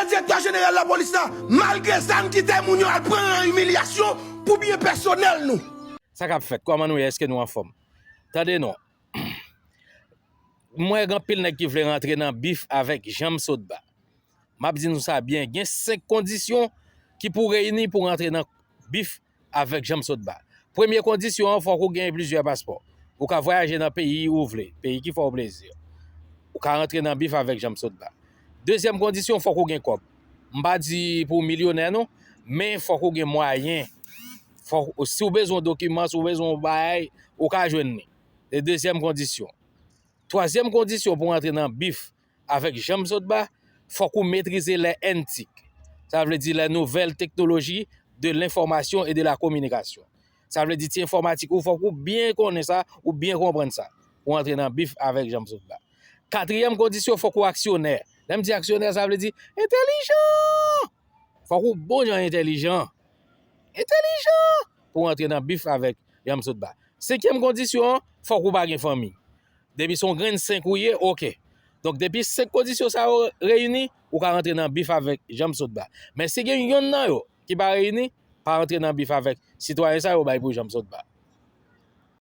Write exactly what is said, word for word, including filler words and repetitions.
Direktè jeneral lapolis la, malgre zam, kite moun yo al pran imilyasyon pou byen pèsonèl nou. Sa k ap fèt? Kòman nou ye? Èske nou anfòm? Tande non. M wè gen anpil nèg ki vle rantre nan bif avèk Janm Sotba. M ap di nou sa byen, gen senk kondisyon ki pou reyini pou rantre nan bif avèk Janm Sotba. Premye kondisyon an, fòk ou gen plizyè paspò. Ou ka vwayaje nan peyi ou vle, peyi ki fè w plezi. Ou ka rantre nan bif avèk Janm Sotba. Dezyèm kondisyon, fòk ou gen kòb. M pa di pou w milyonè non, men fòk ou gen mwayen. Fòk, si w bezwen yon dokiman, si w bezwen yon bagay, ou ka jwenn li. Se dezyèm kondisyon. Twazyèm kondisyon pou w antre nan bif avèk Janm Sotba, fòk ou metrize les N T I C. Sa vle di les nouvelles technologies de l'information et de la communication. Sa vle di ti enfòmatik ou, fòk ou byen konnen sa, ou byen konprann sa, pou w antre nan bif avèk Janm Sotba. Katriyèm kondisyon, fòk ou aksyonè. Lè m di aksyonè, sa vle di entèlijan. Fòk ou bon jan entèlijan. Entèlijan! Pou w antre nan bif avèk Janm Sotba. Senkyèm kondisyon an, fòk ou pa gen fanmi. Depi se yon grenn senk ou ye, oke. Donk, depi senk kondisyon sa yo reyini, ou ka rantre nan bif avèk Janm Sotba. Men si gen yonn nan yo ki pa reyini, pa rantre nan bif avèk sitwayen sa yo bay pou Janm Sotba.